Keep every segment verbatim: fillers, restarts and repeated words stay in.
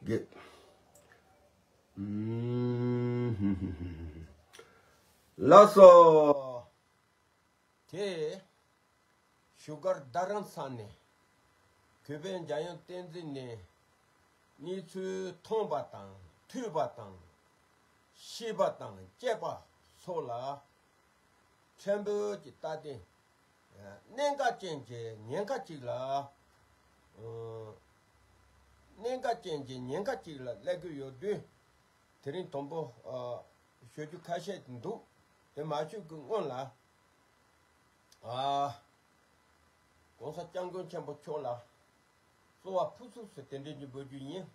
Good. ལགས་སོ། དེ་བཞུགས་སྒར་རྡ་རམ་ས་ནས་གུས་པས་འཇམ་དབྱངས་བསྟན་འཛིན་ནས་གནས་ཚུལ་མཐོང་བ་དང་ཐོས་པ་དང་ཤེས་པ་དང་དཔྱད་པ་སོགས་ལ་ཕྲན་བུ་ཅིག་ལྟ་སྟེ། གནད་འགག་ཅན་གྱི་ཉེན་ཁ་ཅིག་ལ། ཨ། གནད་འགག་ཅན་གྱི་ཉེན་ཁ་ཅིག་ལ་སླེབས་ཀྱི་ཡོད་དུས། དེ་རིང་དང་པོ། ཨ། ཞུ་རྒྱུ་ཁ་ཤས་འདུག་དེ་མ་ཞུ་གི་སྔོན་ལ། ཨ། ༸གོང་ས་སྐྱབས་མགོན་ཆེན་པོ་མཆོག་ལ་གསོལ་བ་ཕུར་ཚུགས་སུ་དེ་འདྲའི་ཅིག་འབུལ་རྒྱུ་ཡིན།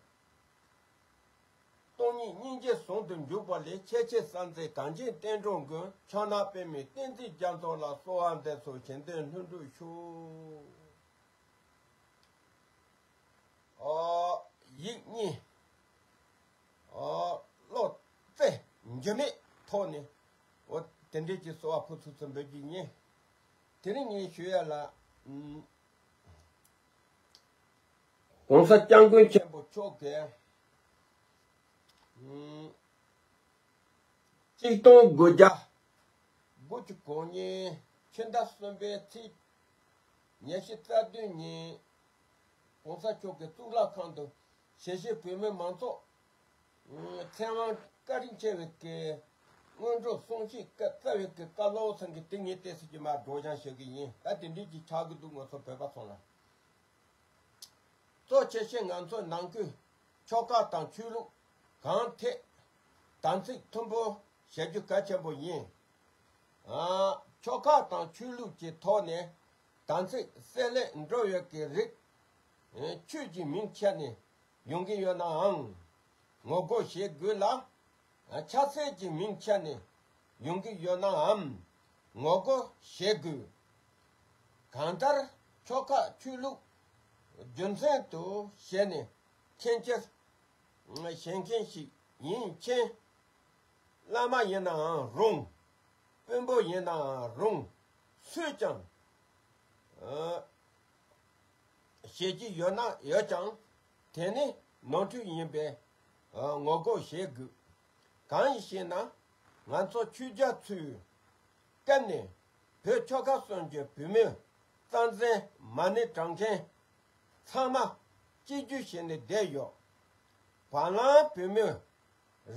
སྟོང་ཉིད་སྙིང་རྗེ་ཟུང་དུ་འཇུག་པ་ལས། ཆེས་ཆེར་གསལ་མཛད་གངས་ཅན་བསྟན་འགྲོའི་མགོན། ཕྱག་ན་པདྨོའི་བསྟན་འཛིན་རྒྱ་མཚོ་ལ། གསོལ་བ་འདེབས་སོ་བཞེད་དོན་ལྷུན་གྲུབ་ཤོག་ཨོ། ཡིག་གཉིས། ཨོ། བློ་རྩེ་འགྱུར་མེད་ཐོག་ནས། ཨོ། དེ་འདྲའི་ཅིག་གསོལ་བ་ཕུར་ཚུགས་སུ་འབུལ་རྒྱུ་ཡིན། དེ་རིང་ངས་ཞུ་ཡ་ལ། ཨུམ། ༸གོང་ས་སྐྱབས་མགོན་ཆེན་པོ་མཆོག་གིས། ཨུམ། གཅིག་སྟོང་དགུ་བརྒྱ་དགུ་བཅུ་གོ་གཉིས་ཕྱི་ཟླ་གསུམ་པའི་ཚེས་ཉི་ཤུ་རྩ་བདུན་ཉིན། ༸གོང་ས་མཆོག་གི་གཙུག་ལག་ཁང་དུ་གཞིས་བྱེས་བོད་མི་མང་ཚོགས་ཚེ་དབང་བཀའ་དྲིན་ཆེ་བའི་གི་སྔོན་འགྲོ་གསུང་བཤད་བཀའ་སྩལ་བའི་གི་བཀའ་སློབ་ཚང་གི་དེ་ངས་ཏོག་ཙམ་ཅིག་མར་སྒྲོག་སྦྱང་ཞུ་གི་ཡིན། ད་དེ་འདྲའི་ཅིག་ཆགས་ཀྱི་འདུག་ང་ཚོ་བོད་པ་ཚོ་ལ། གཙོ་ཆེ་ཤོས་ང་ཚོ་ནང་ཁུལ་ཆོལ་ཁ་དང་ཆོས་ལུགས་གང་ཐད་དམ་ཚིག་མཐུན་པོ་བྱ་རྒྱུ་གལ་ཆེན་པོ་ཡིན། ཨ། ཆོལ་ཁ་དང་ཆོས་ལུགས་ཀྱི་ཐོག་ནས་དམ་ཚིག་བསྲེ་ལྷད་འགྲོ་ཡོད་ཀྱི་རིགས། ཨ། ཆོས་ཀྱི་མིང་ཁྱེར་ནས་ཡོང་གི་ཡོད་ནའང་ངོ་རྒོལ་བྱེད་དགོས་ལ། ཨ། ཆབ་སྲིད་ཀྱི་མིང་ཁྱེར་ནས་ཡོང་གི་ཡོད་ནའང་ངོ་རྒོལ་བྱེད་དགོས། གང་ལྟར་ཆོལ་ཁ་ཆོས་ལུགས་རྒྱུ་མཚན་དུ་བྱས་ནས་འཁྱེར་འཁྱེར་བྱེད་མཁན་ཞིག་ཡིན་ཕྱིན། བླ་མ་ཡིན་ནའང་རུང་། དཔོན་པོ་ཡིན་ནའང་རུང་། སུས་ཀྱང་། ཨ། བྱེད་ཀྱི་ཡོད་ན་ཡོད་ཀྱང་། དེ་ནི་ནོར་འཁྲུལ་ཡིན་པས། ཨ། ངོ་རྒོལ་བྱེད་དགོས། གང་ཡིན་ཞེ་ན། ང་ཚོ་ཆོས་རྒྱལ་ཚོའི་སྐབས་ནས་བོད་ཆོལ་ཁ་གསུམ་གྱི་བུད་མེད་རྩ་འཛིན་མ་ཎི་བགྲང་མཁན་ཚང་མ་གཅིག་གྱུར་བྱས་ནས་བསྡད་ཡོད། བར་ལམ་བུད་མེད་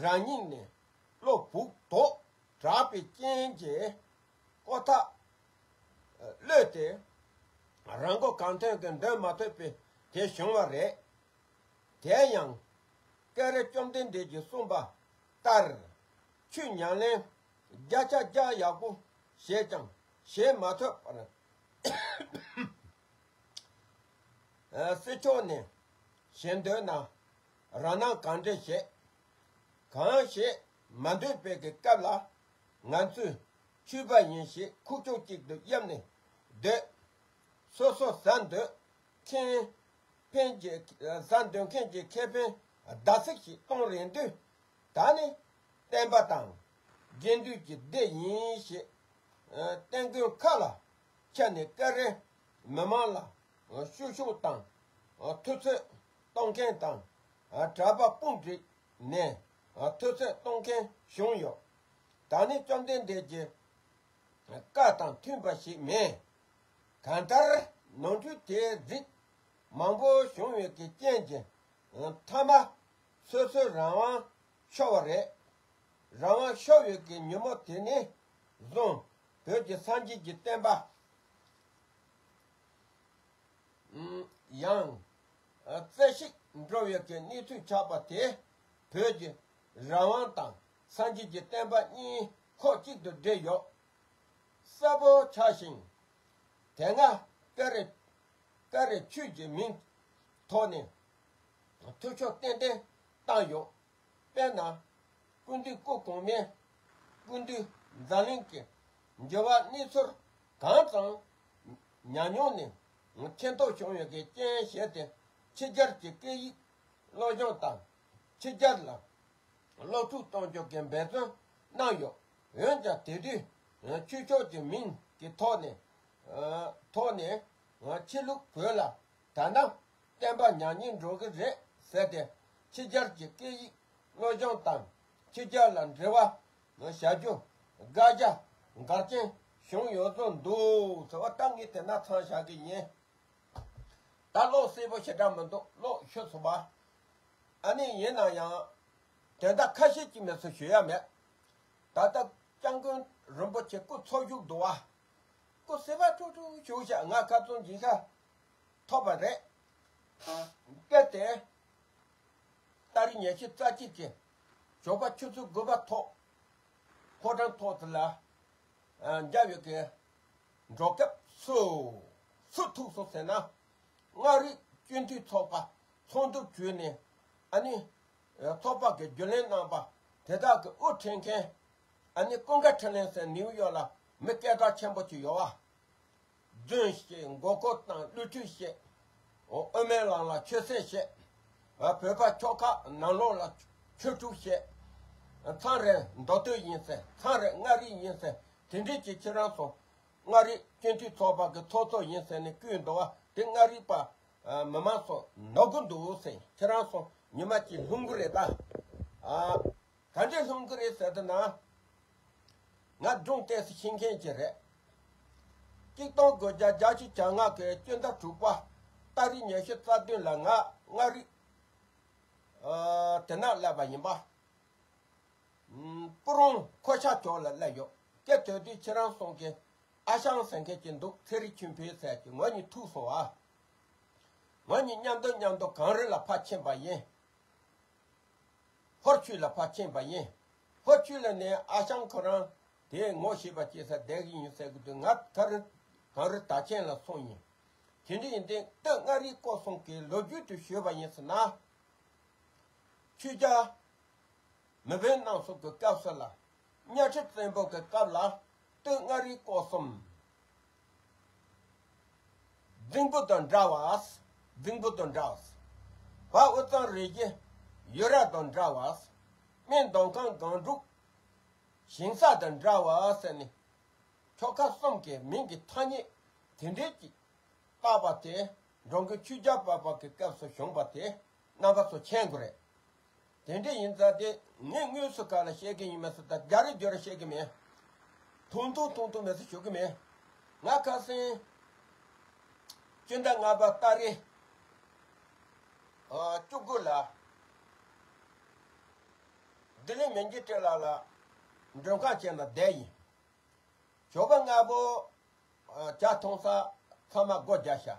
རང་ཉིད་ནས་བློ་བུག་དོག་དྲགས་པའི་རྐྱེན་གྱིས་ཀོ་ཐག་གློད་དེ་རང་མགོ་གང་ཐོན་གྱི་འདོན་མ་ཐུབ་པའི་དེ་བྱུང་བ་རེད། དེ་ཡང་སྐལ་རི་བཅོམ་ལྡན་འདས་ཀྱིས་གསུངས་པ་ལྟར། ཆོས་ཉམས་ལེན་བརྒྱ་ཆ་བརྒྱ་ཡག་པོ་བྱས་ཀྱང་བྱེད་མ་ཐུབ་པར། ཨ། སྲིད་ཕྱོགས་ནས་བྱེད་འདོད་ན་རང་སྣང་གང་འདྲ་བྱེད། གང་བྱེད་མ་འདོད་པའི་གི་སྐབས་ལ་ང་ཚོས་ཆོས་པ་ཡིན་ཞེས་ཁུག་ཀྱོག་ཅིག་ཏུ་གཡབ་ནས་སྡོད། སོ་སོ་ཟ་འདོད་མཁན་ཕན་གྱི། ཟ་འདོད་མཁན་གྱི་ཁེ་ཕན་བརྡབ་གསིག་ཞིག་གཏོང་རན་དུས། ད་ནི་བསྟན་པ་དང་དགེ་འདུན་གྱི་སྡེ་ཡིན་ཞེས། ཨ། བསྟན་དགོན་ཁ་ལ་ཆ་ནས་སྐལ་རིའི་མི་མང་ལ་བཤུ་གཞོག་དང་། ཨ། ཐུབ་ཚོད་གཏོང་མཁན་དང་། ཨ། གྲྭ་པ་དཔུང་སྒྲིག་ནས། ཨ། ཐུབ་ཚོད་གཏོང་མཁན་བྱུང་ཡོད། ད་ནི་བཅོམ་ལྡན་འདས་ཀྱི་བཀའ་དང་མཐུན་པ་ཞིག་མེད། གང་ལྟར་ནོར་འཁྲུལ་དེ་རིགས་མང་པོ་བྱུང་བའི་གི་རྐྱེན་གྱིས། མཐའ་མ་སོ་སོའི་རང་དབང་ཤོར་བ་རེད། རང་དབང་ཤོར་བའི་གི་ཉིན་མོ་དེ་ནས་བཟུང་བོད་ཀྱི་སངས་རྒྱས་ཀྱི་བསྟན་པ་ཡང་རྩེ་གཅིག་འགྲོ་བའི་གི་གནས་ཚུལ་ཆགས་པ་དེས་བོད་ཀྱི་རང་དབང་དང་སངས་རྒྱས་ཀྱི་བསྟན་པ་གཉིས་ཁོག་གཅིག་ཏུ་སྦྲེལ་ཡོད། གསལ་པོ་ཆགས་ཤིང་། དེ་སྔ་སྐད་རེ་སྐད་རེ་ཆོས་ཀྱི་མིང་ཐོག་ནས་ཐུགས་ཕྱོགས་གཏན་གཏན་བཏང་ཡོད། དཔེར་ན། སྐུ་མདུན་སྐུ་གོང་མའི་སྐུ་མདུན་འཛམ་གླིང་གི་འགྱུར་བ་གནས་ཚུལ་གང་ཙམ་ཉམས་མྱོང་ནས་མཁྱེན་རྟོགས་བྱུང་ཡོད་པའི་རྐྱེན་བྱས་ཏེ། ཕྱི་རྒྱལ་གྱི་སྐད་ཡིག་སློབ་སྦྱོང་དང་། ཕྱི་རྒྱལ་ལ་སློབ་ཕྲུག་གཏོང་རྒྱུ་གི་འབད་བརྩོན་གནང་ཡོད། འོན་ཀྱང་དེ་དུས་ཆོས་ཕྱོགས་ཀྱི་མིང་གི་ཐོག་ནས། ཐོག་ནས་ཕྱི་ལུགས་བོད་ལ་ད་ནང་ བསྟན་པ་ཉམས་ཉེས་འགྲོ་གི་རེད་ཟེར་ཏེ། ཕྱི་རྒྱལ་གྱི་སྐད་ཡིག་སློབ་སྦྱོང་དང་ཕྱི་རྒྱལ་ལ་འབྲེལ་བ་བྱ་རྒྱུ་དགག་བྱ་འགལ་རྐྱེན་བྱུང་ཡོད་ཚོད་འདུག་ཟེར་བ། ད་ངས་དེ་ན་མཚམས་བཞག་གི་ཡིན། ད་ཀློག་གསལ་པོ་ཞེ་དྲག་མི་འདུག་ཀློག་ཤོད་ཚོད་པ། ཨ་ནི་ཡིན་ན་ཡང་དོན་དག་ཁ་ཤས་ཀྱི་མི་ཚོ་ཞུ་ཡ་མེད། ད་ལྟ་སྐྱབས་མགོན་རིན་པོ་ཆེ་སྐུ་འཚོ་བཞུགས་འདུག་བ། སྐུ་གསལ་པོ་ཁྲུག་ཁྲུག་བཞུགས་ཤག་ང་ཁ་རྩང་འཇིགས་ཤག་ཐོབ་པ་རེད། གལ་ཏེ་ཏ་རིག་ཉི་ཤུ་རྩ་གཅིག་གི་ཞོགས་པ་ཆུ་ཚོད་དགུ་པ་ཐོག་ཕོ་བྲང་ཐོག་དེ་ལ་འཇའ་ཡོད་ཀྱི་འགྲོ་སྐབས་སུ་སུ་ཐུག་སོང་ཟེར་ན། མངའ་རིས་སྤྱི་འཐུས་ཚོགས་པ་ཚོགས་འདུ་གྲོལ་ནས། ཨ་ནི་ཚོགས་པ་གི་རྒྱུན་ལས་རྣམ་པ་དེ་དག་གི་དབུ་ཁྲིད་མཁན། ཨ་ནི་ཀུན་དགའ་འཕྲིན་ལས་ཟེར་ནིའུ་ཡོག་ལ་མི་སྐད་གྲགས་ཆེན་པོ་ཅིག་ཡོད་བ། རྫུན་བཤད། མགོ་སྐོར་བཏང་། བསླུ་བྲིད་བཤད། དབུ་མའི་ལམ་ལ་ཆོས་སེམས་བཤད། བོད་པ་ཁྱོ་ག་ནང་ལོགས་ལ་ཆོས་དྲུག་བཤད། མཚམས་རེ་མདོ་སྟོད་ཡིན་ཟེར། མཚམས་རེ་མངའ་རིས་ཡིན་ཟེར། དེ་འདྲས་ཀྱི་ཁྱེད་རང་ཚོ་མངའ་རིས་སྤྱི་འཐུས་ཚོགས་པ་གི་ཚོགས་གཙོ་ཡིན་ཟེར་ནས་བསྐོས་འདུག་བ། དེ་མངའ་རིས་པ་མི་མང་ཚོ་ནོར་གི་འདུག་ཟེར། ཁྱེད་རང་ཚོ་ཉི་མ་གཅིག་ལྷུང་གི་རེད་ད། ཨ། ག་འདྲས་ལྷུང་གི་རེད་ཟེར་དུས་ན། ང་སྒྲུང་ཏོག་ཙམ་ཤེས་མཁན་ཅིག་རེད། གཅིག་སྟོང་དགུ་བརྒྱ་བརྒྱད་ཅུ་གྱ་ལྔ་གི་སྤྱི་ཟླ་དྲུག་པ་ཏ་རིག་ཉི་ཤུ་རྩ་བདུན་ལ་ང་མངའ་རིས། ཨ། དེ་ན་སླེབས་པ་ཡིན་པ། ཨམ། སྤུ་རོང་ཁོ་ཤ་ཅོག་ལ་སླེབས་ཡོད། སྐབས་དེ་དུས་ཁྱེད་རང་ཚོ་གི་ཨ་ཞང་ཟེར་མཁན་ཅིག་འདུག་ཚེ་རིང་ཆོས་འཕེལ་ཟེར་གྱི། ང་གཉིས་ཐུག་སོང་བ། ང་གཉིས་མཉམ་དུ་མཉམ་དུ་གངས་རི་ལ་ཕར་ཕྱིན་པ་ཡིན། ཧོར་ཆོས་ལ་ཕར་ཕྱིན་པ་ཡིན། ཧོར་ཆོས་ལ་ནས་ཨ་ཞང་ཁོ་རང་དེ་ངོ་ཤེས་པ་སྐྱེས་ས་བསྡད་ཀྱི་ཡིན་ཟེར་གི་འདུག་ང་གངས་རི་གངས་རི་དར་ཆེན་ལ་སོང་ཡིན། དེ་འདྲ་ཡིན་དུས་སྟོད་མངའ་རིས་སྐོར་གསུམ་གྱི་ལོ་རྒྱུས་དེ་ཞུས་པ་ཡིན་ཟེར་ན། ཆོས་རྒྱལ་མི་བོན་རྣམ་གསུམ་གྱི་སྐབས་སུ་ལ། གཉའ་ཁྲི་བཙན་པོ་གི་སྐབས་ལ་སྟོད་མངའ་རིས་སྐོར་གསུམ། རྫིང་བུ་དང་འདྲ་བ། རྫིང་བུ་དང་འདྲ་བ། བ་དབུས་གཙང་རི་བཞི་ཡུ་ར་དང་འདྲ་བ། སྨད་མདོ་ཁམས་སྒང་དྲུག་ཞིང་ས་དང་འདྲ་བ་ཟེར་ནས། ཆོལ་ཁ་གསུམ་གྱི་མིང་གི་ཐ་སྙད་དེ་འདྲས་ཀྱིས་བཏགས་པ་དེ། འགྲོ་མགོན་ཆོས་རྒྱལ་འཕགས་པ་གི་སྐབས་སུ་བྱུང་བ་དེ་རྣམ་པ་ཚོ་མཁྱེན་དགོས་རེད། དེ་འདྲ་ཡིན་ཙང་དེ་ངས་དངོས་སུ་ག་ལ་བཤད་ཀྱི་ཡིན་མ་ཟེར། ད་རྒྱ་རེ་རྒྱུ་རེ་བཤད་ཀྱི་མེད། ཐུང་ཐུང་ཐུང་ཐུང་མི་ཚེ་ཞུ་གི་མེད། ང་ཁ་སང་སྤྱི་ཟླ་ལྔ་པ་ཏ་རིག་ཨ་བཅུ་དགུ་ལ་ལྡི་ལི་མི་འགྱུར་བྲེལ་ལ་ལ་མགྲོན་ཁང་ཅན་ལ་བསྡད་ཡིན། ཞོགས་པ་སྔ་པོ་ཇ་འཐུང་ས་ཚང་མ་སྒོ་རྒྱག་ཤག་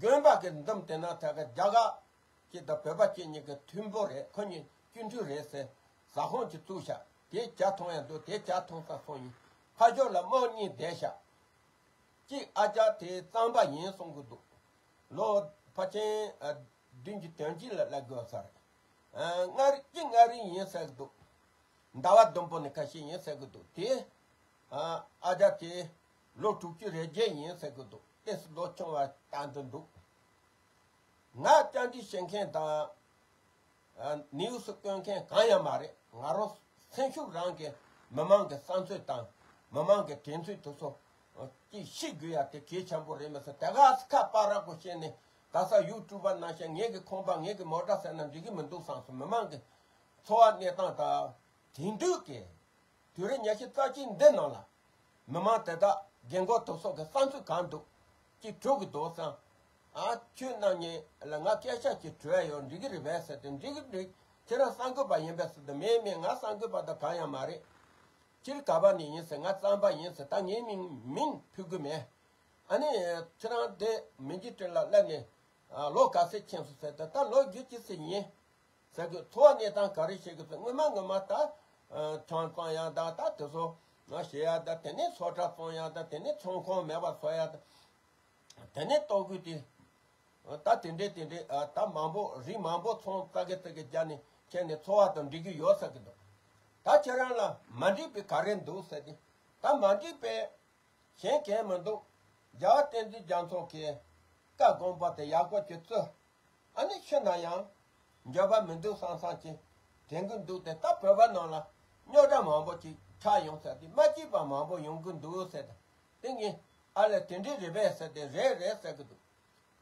དགོན་པ་གི་འཛོམས་དེ་ན་ཐད་ཀར་རྒྱ་གར་གྱི་དང་བོད་པ་གཅིག་གཉིས་ཀྱི་མཐུན་པོ་རེད། ཁོ་གཉིས་སྤྱི་འཐུས་རེད་ཟེར་ཟ་ཁང་ཅིག་བཙུགས་ཤག་དེ་ཇ་འཐུང་ཡ་འདུག་དེ་ཇ་འཐུང་ས་སོང་ཡིན། ཕ་ཞོར་ལ་དམག་གཉིས་བསྡད་ཤག་གཅིག་ཨ་ཅག་དེ་གཙང་པ་ཡིན་གསུང་གི་འདུག་ལོ་ཕལ་ཆེར་བདུན་ཅུ་དོན་གཅིག་ལ་སླེབས་དགོས་ས་རེད། མངའ་རིས་གཅིག་མངའ་རིས་ཡིན་ཟེར་གི་འདུག་ཟླ་བ་བདུན་པོ་ནས་ཁ་ཤས་ཡིན་ཟེར་གི་འདུག་དེ་ཨ་ཅག་དེ་ལོ་དྲུག་ཅུ་རེ་བརྒྱད་ཡིན་ཟེར་གི་འདུག་ཏོག་ཙམ་ལོ་ཆུང་བ་ལྟ་འདི་འདུག་ང་བཅར་འདྲི་བྱེད་མཁན་དང་ནིའུ་སི་བཀོད་མཁན་གང་ཡང་མ་རེད། ང་རང་སེམས་ཤུགས་རང་གི་མི་མང་གི་བསམ་ཚུལ་དང་མི་མང་གི་དྲན་ཚུལ་དེ་ཚོ་ཅིག་ཤེས་དགོས་ཡ་དེ་གལ་ཆེན་པོ་རེད་མི་ཚེ། དེ་ག་ཁ་པར་ར་གོ་བཤད་ནས་ད་ས་ཡུ་ཊུབ་པ་ནང་བཞིན་ངེད་ཀྱི་ཁང་པ་ངེད་ཀྱི་མོ་ཊ་ཟེར་ན་འགྲིག་གི་མི་འདུག་བསམ་སོང་། མི་མང་གི་འཚོ་བ་གནས་སྟངས་དང་དེང་དུས་ཀྱི་དུས་རབས་ཉི་ཤུ་རྩ་གཅིག་འདི་ནང་ལ་མི་མང་དེ་དག་རྒན་གོག་དེ་ཚོ་གི་བསམ་ཚུལ་གང་འདུག་ཅིག་དྲུག་གི་འདུག་བསམ། ཨ་ཁྱོད་རྣམ་གཉིས་ལ་ང་སྐད་ཆ་ཅིག་དྲི་ཡ་ཡོད། འགྲིག་གི་རེད་པས་ཟེར་ཏེ། འགྲིག་གི་འགྲིག་ཁྱེད་རང་གསར་འགོད་པ་ཡིན་པས་ཟེར་ཏེ། མེད་མེད་ང་གསར་འགོད་པ་དང་གང་ཡང་མ་རེད། སྤྱིར་ག་པ་ནས་ཡིན་ཟེར། ང་གཙང་པ་ཡིན་ཟེར། ད་ངའི་མིང་མིང་ཕུད་གི་མེད། ཨ་ནི་ཁྱེད་རང་དེ་མི་འཇིག་སྤྲིན་ལ་སླེབས་ནས་ཨ་ལོ་ག་ཚོད་ཕྱིན་སོང་ཟེར་ཏེ། ད་ལོ་བརྒྱད་ཅུ་ཙམ་ཡིན་ཟེར་གི། འཚོ་བ་གནས་སྟངས་ག་རེ་བྱེད་གི་ཟེར། སྔོན་མ་སྔོན་མ་ད་ཨ་ཆང་བཙོང་ཡག་དང་ད་དེ་ཚོ་ང་བྱེད་ཡག་དང་། དེ་ནས་སོ་ཊ་བཙོང་ཡག་དང་། དེ་ནས་ཚོང་ཁང་མེད་པ་བཟོ་ཡག་དང་། དེ་ནས་ལྟོ་གོས་དེ་ད་དེ་འདྲས་དེ་འདྲས་ཨ་ད་མང་པོ་རིགས་མང་པོ་ཚོང་ཙག་གེ་ཙག་གེ་རྒྱག་ནས་ཁྱེར་ནས་འཚོ་བ་དང་འགྲིག་གི་ཡོད་ཟེར་གི་འདུག་ད་ཁྱེད་རང་ལ་མ་འགྲིག་པའི་ག་རེ་འདུག་ཟེར་ཏེ། ད་མ་འགྲིག་པའི་གཞན་གང་མི་འདུག་རྒྱལ་བ་བསྟན་འཛིན་རྒྱ་མཚོ་གི་བཀའ་དགོངས་པ་དེ་ཡག་པོ་ཅིག་བརྩི། ཨ་ནི་ཤི་ན་ཡང་འགྱོད་པ་མི་འདུག་བསམ་བསམ་གྱིས་དྲན་གྱི་འདུག་སྟེ། ད་བོད་པ་ནང་ལ་རྙོག་དྲ་མང་པོ་ཅིག་ཆགས་ཡོང་ཟེར་ཏེ། མ་སྐྱིད་པ་མང་པོ་ཡོང་གི་འདུག་ཟེར་ཏེ། དེ་ངས་ཨ་ལས་དེ་འདྲས་རེད་པས་ཟེར་ཏེ། རེད་རེད་ཟེར་གི་འདུག་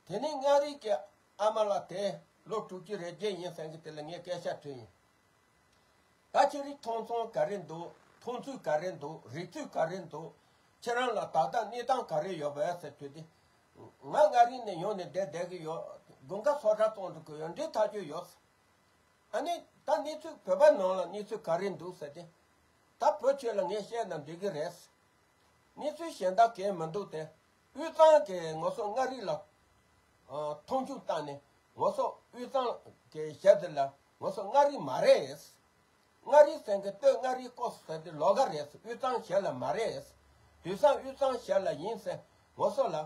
དེ་ནས་མངའ་རིས་ཀྱི་ཨ་མ་ལགས་དེ་ལོ་དྲུག་ཅུ་རེ་བརྒྱད་ཡིན་ཟེར་གི་དེ་ལ་ངས་སྐད་ཆ་དྲིས་ཡིན། ད་ཁྱེད་རིགས་མཐོང་ཚོང་ག་རེ་འདུག་མཐོང་ཚུལ་ག་རེ་འདུག་རིག་ཚུལ་ག་རེ་འདུག་ཁྱེད་རང་ལ་ད་ལྟ་གནས་སྟངས་ག་རེ་ཡོད་པས་ཟེར་དུས་དེ། ང་མངའ་རིས་ནས་ཡོང་ནས་བསྡད་བསྡད་གི་ཡོད། དགུན་ཁ་སོ་ཁྲ་བཙོང་འགྲོ་གི་ཡོད། འབྲས་ཐག་ཆོད་ཡོད། ཨ་ནི་ད་གནས་ཚུལ་བོད་པ་ནང་ལ་གནས་ཚུལ་ག་རེ་འདུག་ཟེར་ཏེ། ད་བོད་ཆོས་ལ་ངས་བཤད་ན་འགྲིག་གི་རེད། གནས་ཚུལ་གཞན་དག་གས་མི་འདུག་སྟེ། དབུས་གཙང་གི་ངོ་སོ་མངའ་རིས་ལ་མཐོང་ཆུང་བཏང་ནས་ངོ་སོ་དབུས་གཙང་གི་ཞབས་དེ་ལ་ངོ་སོ་མངའ་རིས་མ་རེད། མངའ་རིས་ཟེར་མཁན་སྟོད་མངའ་རིས་སྐོར་ཟེར་དེ་ལོགས་ཀ་རེད། དབུས་གཙང་ཞབས་ལ་མ་རེད། དུས་སང་དབུས་གཙང་ཞབས་ལ་ཡིན་ཟེར་ངོ་སོ་ལ་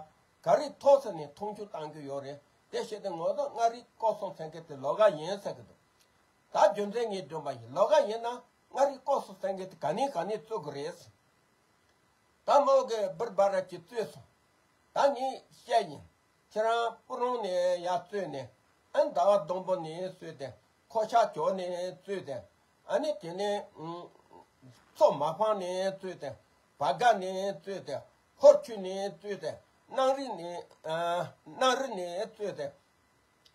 ག་རེ་ཐོག་ས་ནས་མཐོང་ཆུང་བཏང་གི་ཡོད་རེད། དེ་བྱས་ཏེ་ངོ་སོ་མངའ་རིས་སྐོར་སོང་ཟེར་མཁན་དེ་ལོགས་ཀ་ཡིན་ཟེར་གི་འདུག་ད་རྒྱུ་མཚན་ངས་བསྒྲུངས་པ་ཡིན། ལོགས་ཀ་ཡིན་ན་མངའ་རིས་སྐོར་སོང་ཟེར་མཁན་དེ་ག་ནས་ག་ནས་བཙུགས་གི་རེད། ད་མོ་གི་བུར་སྦ་ར་གྱིས་བཙོས་སོང་། ད་ངས་བཤད་ཡིན། ཁྱེད་རང་སྤུ་རོང་ནས་ཡར་བཙོས་ནས། ཨ་ནི་ཟླ་བ་སྡོང་པོ་ནས་བཙོས་ཏེ། ཁོ་ཤ་ཇོ་ནས་བཙོས་ཏེ། ཨ་ནི་དེ་ནས་མཚོ་མ་ཕང་ནས་བཙོས་ཏེ། བ་དགའ་ནས་བཙོས་ཏེ། ཧོར་ཆུས་ནས་བཙོས་ཏེ། སྣང་རི་ནས་ཨ། སྣང་རི་ནས་བཙོས་ཏེ།